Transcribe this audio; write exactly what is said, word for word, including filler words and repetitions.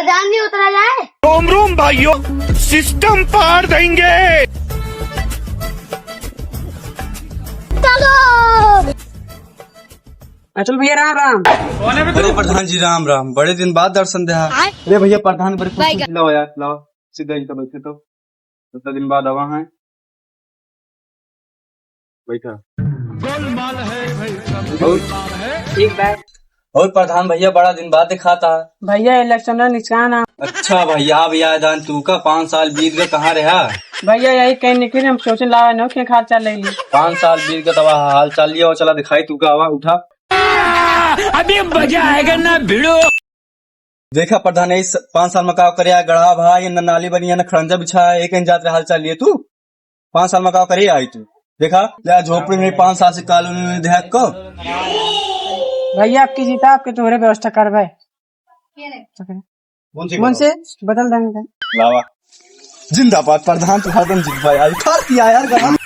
चांदी उतरा जाए। रोम रोम भाइयों, सिस्टम पार देंगे। चलो। अचल भैया, राम राम। अरे प्रधान जी, राम राम, बड़े दिन बाद दर्शन देहा। अरे भैया, प्रधान बड़े खुश बैठा। लावा यार, लावा, सीधा इधर बैठे तो, इतना दिन बाद आवा है। बैठा। और ठीक बा। और प्रधान भैया, बड़ा दिन बाद दिखाता। भैया, इलेक्शन में निशान आ। अच्छा भैया, अब याद आन तू का, पाँच साल बीत गए, कहाँ रहा? भैया, यही कहीं निकली, हम सोचे लावा न के हाल चाल ले ली। पाँच साल बीत गए, तब हाल चाल लिया और चला दिखाई तू का, आवा उठा। अभी मजा आएगा ना भिड़ो। देखा प्रधान, यही स-, पाँच साल में का करे, या गढ़ा भा, ये न नाली बनी है, न खड़ंजा बिछा है, एक जात रहा हाल चाल लिए तू। पाँच साल में का करे आई तू। देखा, या झोपड़ी में पाँच साल से कॉलोनी में देहात को। भैया, आपकी जीता, आपके तोहरे व्यवस्था करबे। कौन सी मुंशी, बदल देंगे। लावा। जिंदाबाद प्रधान, तू हरदम जिंदाबाद यार। उठा दिया यार, गरम।